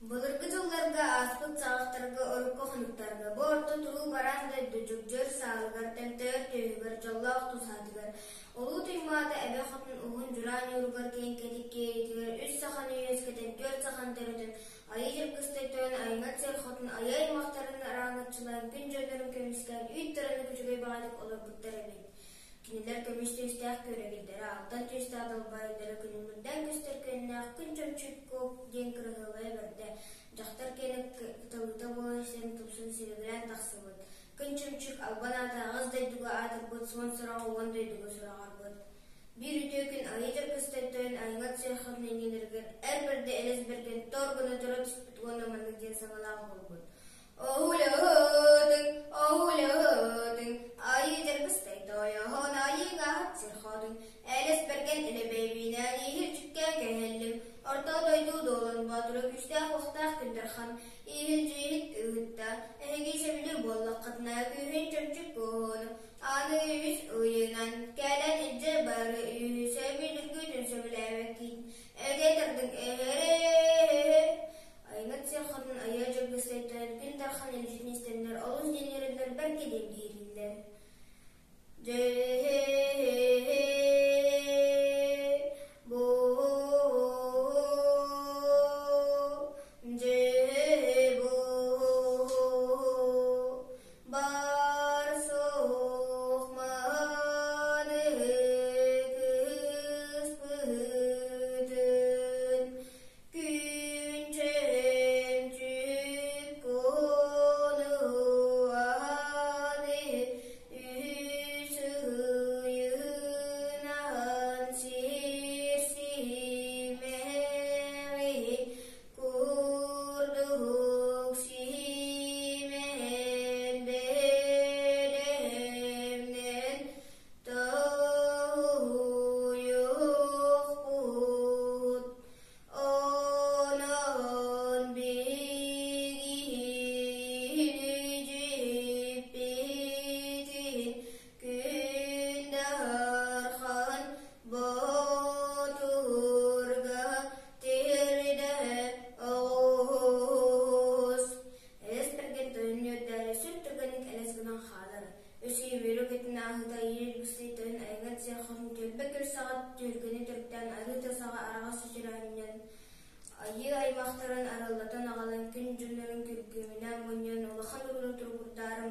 Былыргы дьылларга ааспыт саҕахтарга урукку хонуктарга бу орто туруу бараан дойду дьөгдьөр саалыгар, тэмтэйэр түөһүгэр, дьоллоох тусаһатыгар, Улуу Туймаада эбэ хотун уһун дьураа ньууругар киэҥ кэтит киэлитигэр үс саханы үөскэтэн, түөрт саханы төрөтөн, Айыы Дьыргыстай тойон Айыҥат сир хотун айыы аймахтарын араҥаччылаан күн дьоннорун көмүскээн үүт таранык үчүгэй баҕайытык олорбуттар эбит. Кинилэр көмүс түөстээх күөрэгийдэрэ, алтан түөстээх далбаайдара күлүмүрдээн көстөр күөннээх күн чөмчүүк куок диэн кыраһыабайа бэрдэ, дьахтар киэнэ кыталыыта буола истэн тупсан силигилээн тахсыбыт. Күн чөмчүүк албан аата аҕыс дойдуга аатырбыт, суон сураҕа уон дойдуга сураҕырбыт. Биир үтүө күн Айыы Дьаргыстай тойон Айыҥат Сыархатын иннилэригэр эр бэрдэ элэс бэргэн тор гына тура түспүт уонна маннык диэн саҥалаах буолбут: Оһулаһытыҥ, оһулаһытыҥ, айыы дьаргыстай тойоһон айыҥаһыт сир-хотун, элэс бэргэн илэбэйбинэн иһил-дьүккэ кэһэллим, орто дойду дуолан боотура күүстээх-уохтаах күндэрхан, иһил-дьиһит ыытта, эһиги сөбүлүүр буоллаххытына күүһүн чөмчүк куоһуну, аны үс ыйынан кэлэн илдьэ бары үһү сөбүлүүргүтүн сөбүлээбэккин, эгэ тардыҥ эһэрэ Айыҥат сир хотун айыа дьөгүөссэйтэн күн дархан илдьитин истэннэр олус диэн үөрэллэр бэркэ диэн биһирииллэр. Дьэ бу дьэ бу бар суох мааны кыыспытын Күн чөмчүүк куолуһуан үс ыйынан сир симэҕи курдук симээн бэлэмнэн тоһуйуохпут Онон биһиги күн Дархан Боотурга тиэрдэ оҕус. Элэс бэргэн тойон үөрдээри сүр түргэнник элэс гынан хаалар. Үс ый үөрүү көтүн ааһыыта Иир Быстай тойон айыҥат сиэх хотун түөлбэ күр саҕа түһүлгэни төрүттээн арыы тыа саҕа араҕас чөчөрөөннөн айыы аймахтарын арыллатан аҕалан күн дьоннорун күргүөмүнээн мунньан улахан урууну туругурдаары.